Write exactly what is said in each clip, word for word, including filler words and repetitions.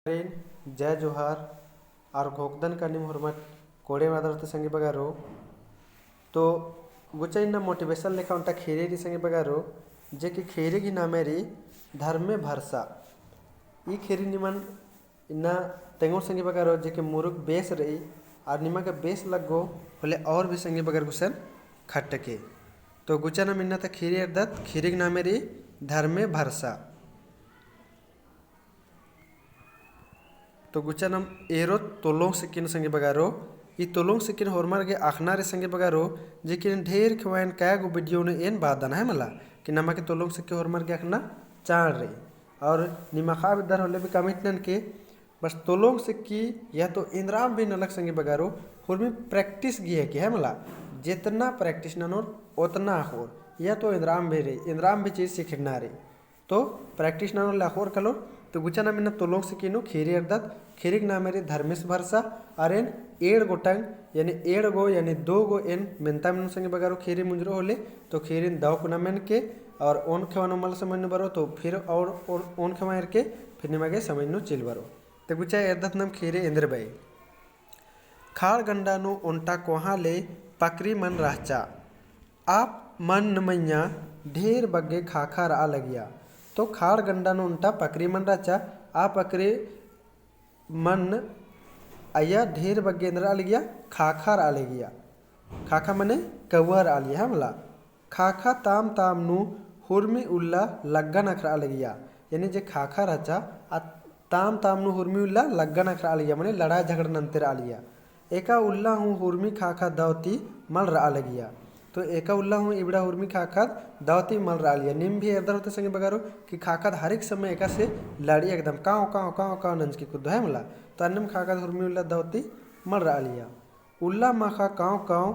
जय जोहार, आर घोखदन का नीम होरमर कोड़े बादर ती संगी बगरो। तो गुचा इन्ना motivation लेखा ओन्टा ख़ीरी रई संगी बगरो, जे कि ख़ीरी गही नामे रई धर्मे भरसा। ई ख़ीरी निमन इन्ना तेंगोर संगी बगरो, जे कि मुरुख बेस रई, आर निमा गे बेस लग्गो होले और भी संगी बगर गुसन खट्टके। तो गुचा नाम इन्ना ता ख़ीरी एरदत, ख़ीरी गही नामे रई धर्मे भरसा। तो गुचा नाम एरोत तोलोंग सिक्किन संगी बगरो। ई तोलोंग सिक्किन होरमर गे अख़ना रई संगी बगरो, जे कि ढेर खेवाइन कय गो video नू एन बादन है मला, कि नमा गे तोलोंग सिक्की होरमर गे अख़ना चाड़ रई। और निमा ख़ा बेद्दर होले भी comment ननके, बस तोलोंग सिक्की या तो एन्द्राम भी नलख संगी बगरो, होरमी practice गे है कि है मला, जेतना practice ननोर ओतना अख़ोर, या तो एन्द्राम भी रई, एन्द्राम भी चीज सिखना रई। तो practice ननोर ले अख़ोर कलोर। तो गुचा नाम इन्ना तोलोंग सिक्की नू ख़ीरी एरदत, ख़ीरी गही नामे रई धर्मेस भरसा, अरा एन एंड़ गोटंग, यानी एंड़ गो, यानी दो गो एन मेन्ता मेनोन संगी बगरो ख़ीरी मुंजरो होले, तो ख़ीरिन दव कुना मेनके, और ओन खेवा नू मल समझ नू बरो, तो फिर और, और ओन खेवा एरके, फिर निमा गे समझ नू चिल बरो। तो गुचा एरदत नाम ख़ीरी एन्देर बई। खाड़ गंडा नू ओन्टा कोहाँ ले पकरी मन रहचा। आ मन मइय्याँ ढेर बग्गे खाखा रआ लगिया। तो खाड़ गंडा नू ओन्टा पकरी मन रहचा, आ पकरी मन अइय्या ढेर बग्गे एन्देर रआ लगिया, खाखा रआ लगिया। खाखा मने कौवा रआ लगिया, है मला। खाखा ताम ताम नू हुरमी उल्ला लग्गन अख़रआ लगिया। यानी जे खाखा रहचा, आ ताम ताम नू हुरमी उल्ला लग्गन अख़रआ लगिया, मने लड़ाई झगड़ा नन्ते रआ लगिया। एका उल्ला हूँ हुरमी खाखा दव ती मल रआ लगिया। तो एका उल्ला हूँ इबड़ा हुरमी खाखा दव ती मल रआ लगिया। नीम भी एरदर होते संगी बगरो कि खाखा हर एक समय एकासे लड़ी एकदम काँव, काँव, काँव, काँव नंजकी कुद्दो है मला। तो अन्नेम खाखा हुरमी उल्ला दव ती मल रआ लगिया। उल्ला माखा काँव काँव,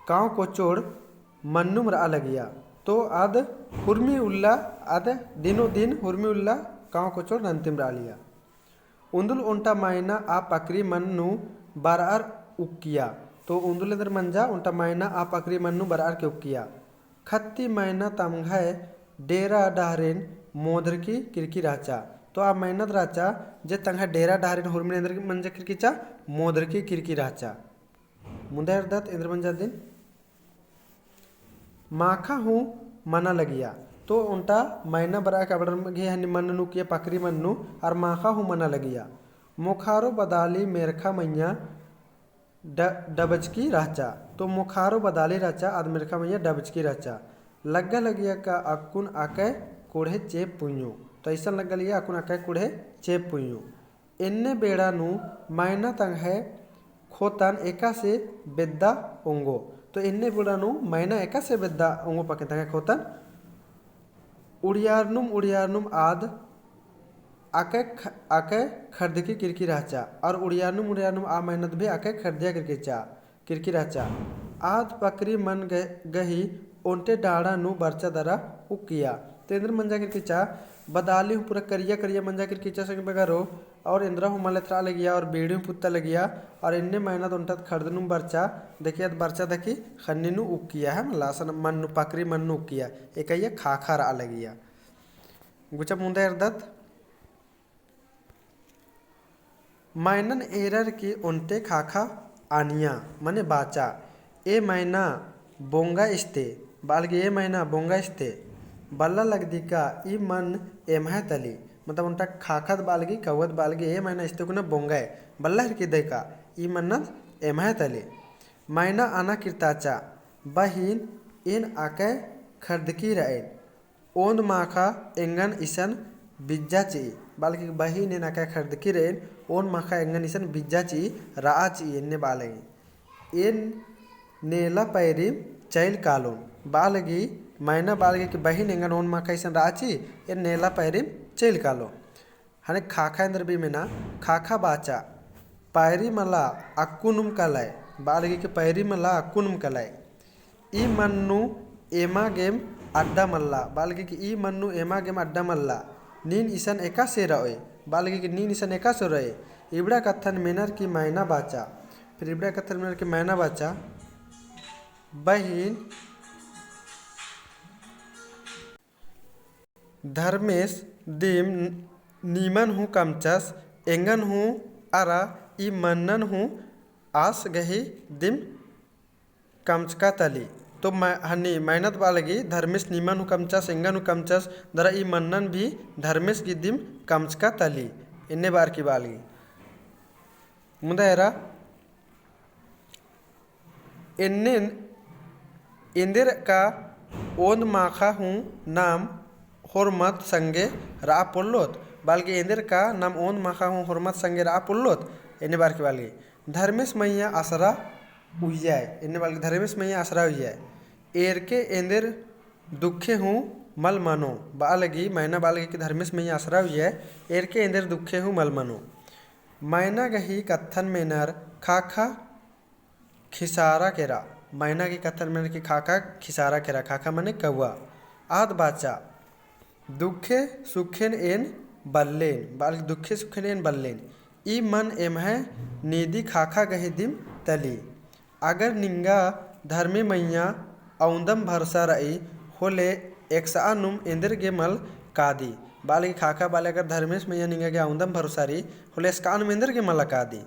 काँव कोचोड़ मन्नुम रआ लगिया। तो आद हुरमी उल्ला, आद दिनो दिन हुरमी उल्ला काँव कोचोड़ नन्तिम रआ लगिया। उन्दुल ओन्टा मायना आ पकरी मन नू बरअर उक्किया। तो उन्दुल एन्देर मंजा ओन्टा मायना आ पकरी मन नू बरअर के उक्किया। ख़त्ती मैना तंग्है डेरा डहरेन मोधरकी किरकी रहचा। तो आ मैना रहचा, जे तंग्है डेरा डहरेन हुरमिन एन्देर मंजा किरकी चा, मोधरकी किरकी रहचा। मुन्दा एरदत एन्देर मंजा दिम। माखा हूँ मना लगिया। तो ओन्टा मैना बरआ के अबड़र गे हनी मन नू उक्किया पकरी मन नू, अरा माखा हूँ मना लगिया। मोखारो बदाली मेरखा मइय्याँ ड-, डबचकी रहचा। तो मोखारो बदाली रहचा, आद मेरखा मइय्याँ डबचकी रहचा। लग्गा लगिया का अक्कुन अकय कुढ़े चेप पुइयो। तो अइसन लग्गा लगिया अक्कुन अकय कुढ़े चेप पुइयो। एन्ने बेड़ा नू मैना तंग्है खोतन एकासे बेद्दा ओंगो। तो एन्ने बेड़ा नू मैना एकासे बेद्दा ओंगो पके तंग्है खोतन। उड़ियारनुम उड़ियारनुम आद अकय ख-, अकय खरदकी किरकी रहचा, अरा उड़ियारनुम उड़ियारनुम आ मैनत भी अकय खरदिया किरकी चा, किरकी रहचा। आद पकरी मन ग-, गही ओन्टे डाड़ा नू बरचा दरा उक्किया। तो एन्देर मंजा किरकी चा, बदाली हूँ पूरा करिया करिया मंजा किरकी चा संगी बगरो, अरा एन्दरा हूँ मल एथरआ लगिया, अरा बीड़ी हूँ पुत्ता लगिया, अरा एन्ने मैना ओन्टा खरदनुम बरचा, देखिया आद बरचा दकी खन्नी नू उक्किया है, मला असन मन नू, पकरी मन नू उक्किया, एकइया खाखा रआ लगिया। गुचा मुन्दा एरदत। मैनन एरर की ओन्टे खाखा आनिया, मने बाचा, ए मैना बोंगा इस्ते, बआ लगी ए मैना बोंगा इस्ते, बल्ला लगदी का ई मन एम्है तली, मतलब ओन्टा खाखत बआ लगी, कौवत बआ लगी, ए मैना इस्ते कुना बोंगा, बल्ला हिरकी दय का, ई मन्नत एम्है तली। मैना आना किर्ताचा, बहिन एन अकय खरदकी रएन, ओन्द माखा एंगन इसन बिज्जा चिई, बआ लगी बहिन एन अकय खरदकी रएन, ओन्द माखा एंगन इसन बिज्जा चिई, रआ चिई, एन्ने बआ लगी। एन नेला पैरिम चइल कालोन, बआ लगी, मैना बआ लगी कि बहिन एंगन ओन्द माखा इसन रआ चिई, एन नेला पैरिम चइल कालोन। हने खाखा एन्देर भी मेना, खाखा बाचा, पैरी मला अक्कुनुम कलय, बआ लगी कि पैरी मला अक्कुनुम कलय। ई मन नू एमा गेम अड्डा मल्ला, बआ लगी कि ई मन नू एमा गेम अड्डा मल्ला। नीन इसन एकासे रओय, बआ लगी कि नीन इसन एकासे रओय। इबड़ा कत्थन मेनर की मैना बाचा, फिर इबड़ा कत्थन मेनर की मैना बाचा, बहिन, धर्मेस दिम नीमन हूँ कमचस, एंगन हूँ अरा ई मन्नन हूँ आस गही दिम कमचका तली। तो मै-, हनी मैनात बआ लगी, धर्मेस निमन हूँ कमचस, एंगन हूँ कमचस, दरा ई मन्नन भी धर्मेस गही दिम कमचका तली। एन्ने बअर की बआ लगी। मुदा एरा एन्नेन एन्देर का ओन्द माखा हूँ नाम होरमत संगे रआ पोल्लोत, बआ लगी एन्देर का नाम ओन्द माखा हूँ होरमत संगे रआ पोल्लोत, एन्ने बअर की बआ लगी। धर्मेस मइय्याँ असरा उइय्याय, एन्ने बआ लगी धर्मेस मइय्याँ असरा उइय्याय। एरके एन्देर दुखे हूँ मल मनो, बआ लगी, मैना बआ लगी कि धर्मेस मइय्याँ असरा उइय्याय, एरके एन्देर दुखे हूँ मल मनो। मैना गही कत्थन मेनर खाखा खिसारा केरा। मैना गही कत्थन मेनर कि खाखा खिसारा केरा। खाखा मने कौवा। आद बाचा, दुखे सुखेन एन बल्लेन, बआ लगी दुखे सुखेन एन बल्लेन। ई मन एम्है नीदी खाखा गही दिम तली। अगर निंगा धर्मे मइय्याँ औंदम भरोसा रई, होले एकसआ नुम एन्देर गे मल कादी। बआ लगी खाखा बआ लगी अगर धर्मेस मइय्याँ निंगा गे औंदम भरोसा रई, होले एकसआ नुम एन्देर गे मल कादी।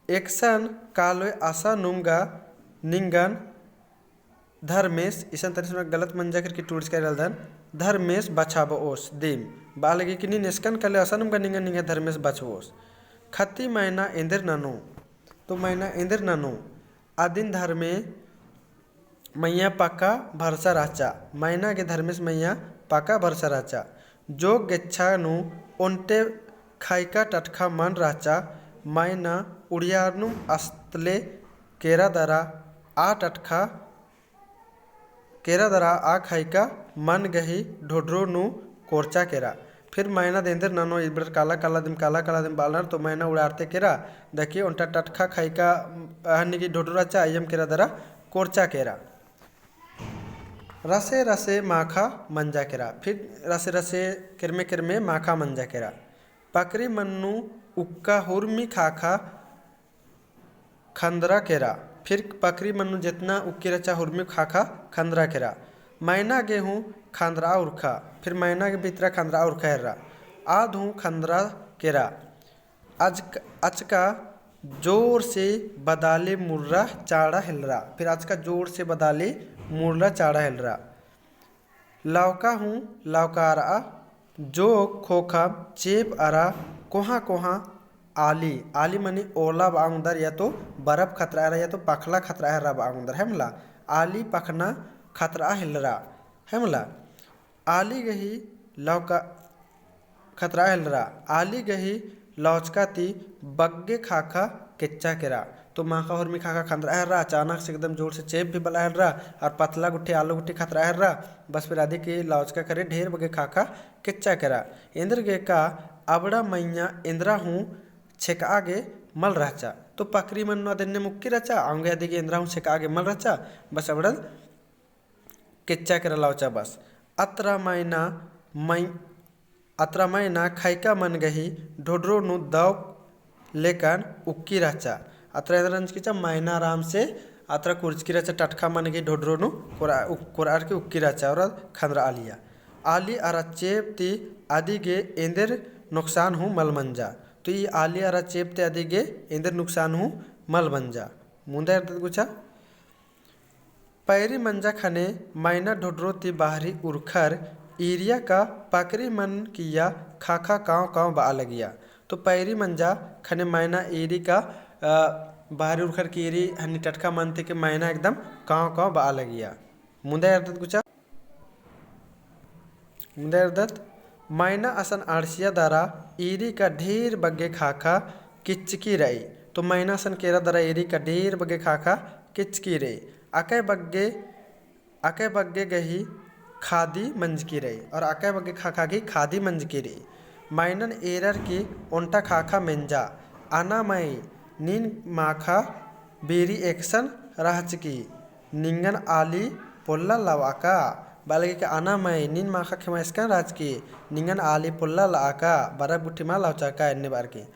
एकसन कालोय असन नुम गा निंगन धर्मेस, इसन तनिस में गलत मंजा करके टूड़चका रलदन, धर्मेस बछाबओस दिम। बआ लगी कि नीन एकसन कालोय असन नुम गा निंगन निंगा धर्मेस बछाबओस। खत्ती मैना एन्देर ननो। तो मैना एन्देर ननो। अदिन धर्मे मइय्याँ पक्का भरोसा रहचा। मैना गे धर्मेस मइय्याँ पक्का भरोसा रहचा। जोक गेच्छा नू ओन्टे खइका टटखा मन रहचा। मैना उड़ियारनुम असतले केरा दरा आ टटखा केरा दरा आ खइका मन गही ढोढरो नू कोरचा केरा। फिर मैना एन्देर ननो इबड़र काला काला दिम, काला काला दिम बालनर, तो मैना उड़ारते केरा, दकी ओन्टा टटखा खइका हन्नी गही ढोढरो रहचा, अइय्यम केरा दरा कोरचा केरा। रसे रसे माखा मंजा केरा, फिर रसे रसे केरमे केरमे माखा मंजा केरा। पकरी मन्नू उक्का हुरमी खाखा खंदरा केरा, फिर पकरी मन्नू जेतना उक्की रहचा हुरमी खाखा खंदरा केरा। मैना गे हूँ खंदरा उरखा, फिर मैना गे भितरा खंदरा उरखा हेर्रा। आद हूँ खंदरा केरा। अचक-, अचका जोर से बदाले मुर्रा चाड़ा हेलरा, फिर अचका जोर से बदाले मुर्रा चाड़ा हेलरा। लौका हूँ लौकारआ, जो खोखम चेंप अरा कोहाँ कोहाँ आली, आली मनी ओला बआ ओंगदर या तो बरफ खतरआ हेर्रा या तो पखला खतरआ हेर्रा बआ ओंगदर, है मला? आली पखना खतरआ हेलरा, है मला? आली गही लौका खतरआ हेलरा, आली गही लौचका ती बग्गे खाखा केच्चा केरा। तो माखा हुरमी खाखा खंदरआ हेलरा, अचानक से एकदम जोर से चेंप भी बलआ हेलरा, और पतला गुट्ठी आलो गुट्ठी खतरआ हेलरा, बस फिर अदी की लौचका करे ढेर बग्गे खाखा केच्चा केरा। एन्देर गे का अबड़ा मइय्याँ एन्दरा हूँ छेकआ गे मल रहचा। तो पकरी मन्नू अद एन्ने मुक्की रहचा, औंगे अदी गे एन्दरा हूँ छेकआ गे मल रहचा, बस अबड़न केच्चा केरा लौचा बस। अतरा मैना, मै-, अतरा मैना खैका मन गही ढोढरो नू दव लेकन उक्की रहचा। अतरा एन्दरा नंजकी रहचा, मैना आराम से अतरा कुर्चकी रहचा, टटखा मन गही ढोढरो नू कोरा-, उक-, कोरअर की उक्की रहचा और खंदरआ लिया। आली अरा चेंप ती अदी गे एन्देर नुकसान हूँ मल मंजा। तो ई आली अरा चेंप ती अदी गे एन्देर नुकसान हूँ मल मंजा। मुन्दा एरदत गुचा। पैरी मंजा खने मैना ढोढरो ती बाहरी उरखर ईरिया का पकरी मन किया खाखा काँव काँव बआ लगिया। तो पैरी मंजा खने मैना ईरी का, अ, बाहरी उरखर की ईरी हन्नी टटखा मन ती के मैना एकदम काँव काँव बआ लगिया। मुन्दा एरदत गुचा। मुन्दा एरदत, मैना असन आड़सिया दरा ईरी का ढेर बग्गे खाखा किच्चकी रई। तो मैना असन केरा दरा ईरी का ढेर बग्गे खाखा किच्चकी रई। अकय बग्गे, अकय बग्गे गही खादी मंजकी रई और अकय बग्गे खाखा गही खादी मंजकी रई। मैनन एरर की ओन्टा खाखा मेंजा, अना मई, नीन माखा बीरी एकसन रहचकी, निंगन आली पोल्ला लवअका। बआ लगी कि अना मई, नीन माखा खेमा एकसन रहचकी, निंगन आली पोल्ला लवअका, बरफ गुट्ठी मा लौचका एन्ने बअर की।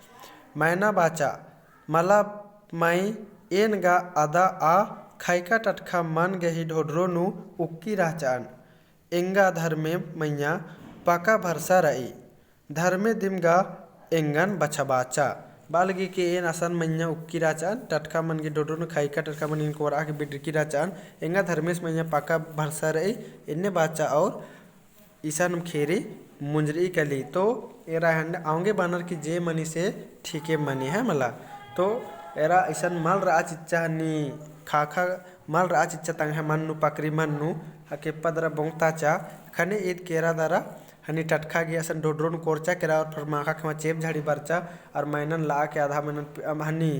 मैना बाचा, मला मई, एन गा अदा आ खैका टटखा मन गही ढोढरो नू उक्की रहचन। एंगा धर्मे मइय्याँ पक्का भरसा रई। धर्मे दिम गा एंगन बछाबाचा। बआ लगी कि एन असन मइय्याँ उक्की रहचन, टटखा मन गे ढोढरो नू ख़इका टटखा मन गे कोरआ के बिडरकी रहचन, एंगा धर्मेस मइय्याँ पक्का भरसा रई, एन्ने बाचा और इसन ख़ेरी मुंजरी कली। तो एरा हन्ने औंगे बअनर कि जे मनी से ठीके मनी है मला। तो एरा इसन मल रआ चिच्चा हनी ख़ाख़ा मल रआ चिच्चा तंग्है मन नू पकरी मन नू हके पदरा बोंगताचा। ख़ने ईद केरा दरा हनी टटखा गे असन ढोढरो नू कोरचा केरा और फिर माख़ा खेमा चेप झाड़ी बरचा और मैनन लआ के आधा मैनन पि-, अम, हनी,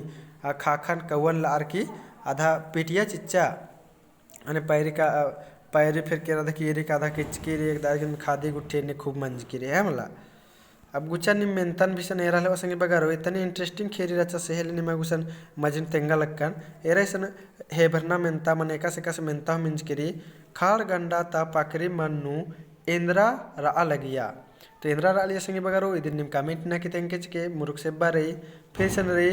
आ, ख़ाख़न कौवन लआर की आधा पिटिया चिच्चा। अने पैरी का, अ, पैरी फिर केरा दकी ईरी का आधा किचकी री एक दार के खादी गुट्ठी एन्ने खूब मंजकी री है मला। अब गुचा नीम मेन्तन भी सन एरा लेवा संगी बगारो, इतनी interesting ख़ेरी रहचा सेहले निमा गुसन मझिन तेंगा लक्कन। एरा इसन हेबरना मेन्ता मन एकासे एकासे मेन्ता हूँ मिंजकी री। खाड़ गंडा ता पकरी मन नू एन्दरा रआ लगिया। तो एन्दरा रआ लगिया संगी बगारो, इदिन नीम comment नना की तेंगके चिके, मुरुख सेब्बा रई। फिर इसन रई,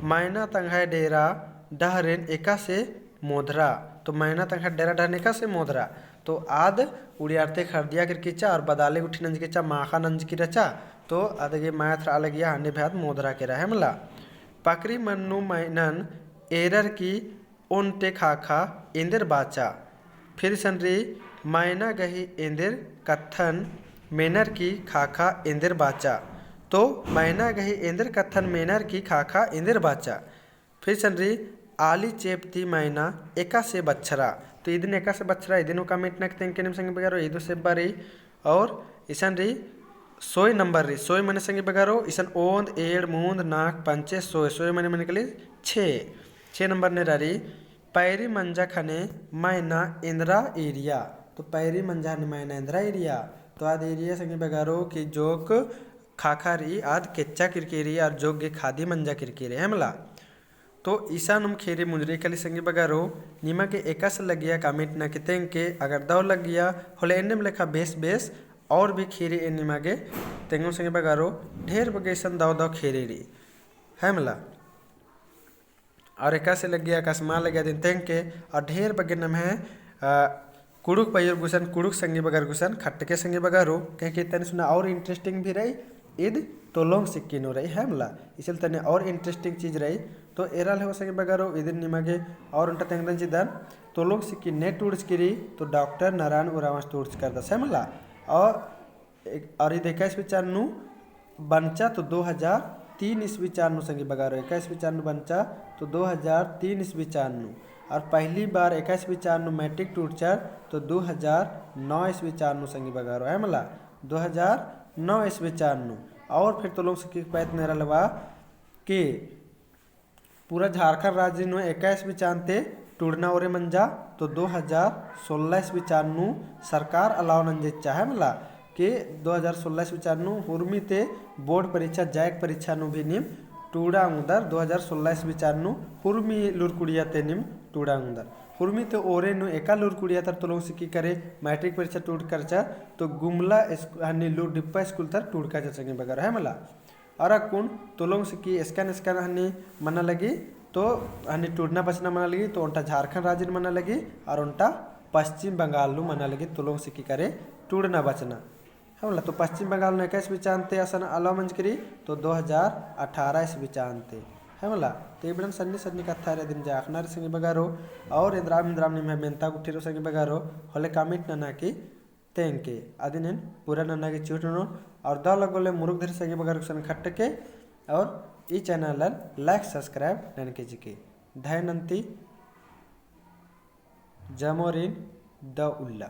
मैना तंग्है डेरा डहरेन एकासे मोधरा। तो मैना तंग्है डेरा डहरेन एकासे मोधरा। तो आद उड़ियारते खरदिया केरकी चा और बदाले गुट्ठी नंजकी चा, माख़ा नंजकी रहचा। तो आद गे मैथ रआ लगिया, हन्ने भ्याद मोधरा केरा है मला। पकरी मन नू मैनन एरर की ओन्टे ख़ाख़ा एन्देर बाचा। फिर इसन रई, मैना गही एन्देर कत्थन मेनर की ख़ाख़ा एन्देर बाचा। तो मैना गही एन्देर कत्थन मेनर की ख़ाख़ा एन्देर बाचा। फिर इसन रई, आली चेप ती मैना एकासे बछरा। तो इदिन एकासे बछरा, इदिन हूँ comment नना की तेंगके नीम संगी बगारो, ईद हूँ सेब्बा रई। और इसन रई सोय नंबर रई, सोय मने संगी बगारो, इसन ओन्द, एंड़, मुन्द, नाख़, पंचे, सोय, सोय मने मने कली छे, छे नंबर ने रई, पैरी मंजा ख़ने मैना एन्दरा ईरिया। तो पैरी मंजा ख़ने मैना एन्दरा ईरिया। तो आद ईरिया संगी बगारो कि जोक ख़ाख़ा रई, आद केच्चा केरकी रई, और जोक गे खादी मंजा केरकी रई, है मला। तो इसन हूँ ख़ेरी मुंजरी कली संगी बगारो, निमा गे एकासे लगिया comment नना की तेंगके, अगर दव लगिया होले एन्नेम लेखा बेस बेस और भी ख़ेरी एन निमा गे तेंगोन संगी बगारो, ढेर बग्गे इसन दव दव ख़ेरी रई, है मला। और एकासे लगिया एकासे मल लगिया इदिन तेंगके, और ढेर बग्गे नम्है, अ, कुँड़ुख़ पइयुर गुसन, कुँड़ुख़ संगी बगर गुसन खट्टके संगी बगारो, काहे कि तनी सुना और interesting भी रई, ईद तोलोंग सिक्की नू रई, है मला। इसन तनी और interesting चीज रई। तो एरा लेवा संगी बगारो, इदिन निमा गे और ओन्टा तेंगदन चिदन, तोलोंग सिक्की ने टूड़चकी रई, तो डॉक्टर नारायण उराँवस टूड़चकी रअदस, है मला। और एक, और ईद एका ईस्वी चान नू बंचा तो दो हजार तीन ईस्वी चान नू संगी बगारो, एका ईस्वी चान नू बंचा तो दो हजार तीन ईस्वी चान नू। और पहली बार एका ईस्वी चान नू मैट्रिक टूड़चर तो दो हजार नौ ईस्वी चान नू संगी बगारो, है मला, दो हजार नौ ईस्वी चान नू। और फिर तोलोंग सिक्की पैत नेरा लेवा कि पूरा झारखंड राज्य नू एका ईस्वी चान ते टूड़ना ओरे मंजा, तो दो हजार सोलह ईस्वी चान नू सरकार allow नंजर चिच्चा, है मला, कि दो हजार सोलह ईस्वी चान नू हुरमी ते बोर्ड परीक्षा, जैक परीक्षा नू भी नीम टूड़ा ओंगदर, दो हजार सोलह ईस्वी चान नू हुरमी लूरकुड़िया ते नीम टूड़ा ओंगदर। हुरमी ते ओरे नू एका लूरकुड़िया तर तोलोंग सिक्की करे मैट्रिक परीक्षा टूड़का रहचा, तो गुमला स्कू-, हन्नी लूर डिप्पा स्कूल तर टूड़का रहचा संगी बगर, है मला। अरा कुन तोलोंग सिक्की एसकन एसकन हन्नी मना लगी, तो हन्नी टूड़ना बचना मना लगी, तो ओन्टा झारखंड राज्य नू मना लगी, और ओन्टा पश्चिम बंगाल नू मना लगी, तोलोंग सिक्की करे टूड़ना बचना। है मला, तो पश्चिम बंगाल नू एका ईस्वी चान ते असन allow मंजकी रई, तो दो हजार अठारह ईस्वी चान ते। है मला, तो इबड़न सन्नी सन्नी कत्था रई, इदिन जाखना रई संगी बगारो, और एन्दराम एन्दराम निम्है मेन्ता गुट्ठी रओ संगी बगारो, होले comment नना की तेंगके, अदिन एन पूरा नना गे चिहुट ननोन, और दव लग्गो ले मुरुख धरी संगी बगर गुसन खट्टके, और ई channel लन like subscribe ननके चिके। धय नन्ती, जमोरिन दव उल्ला।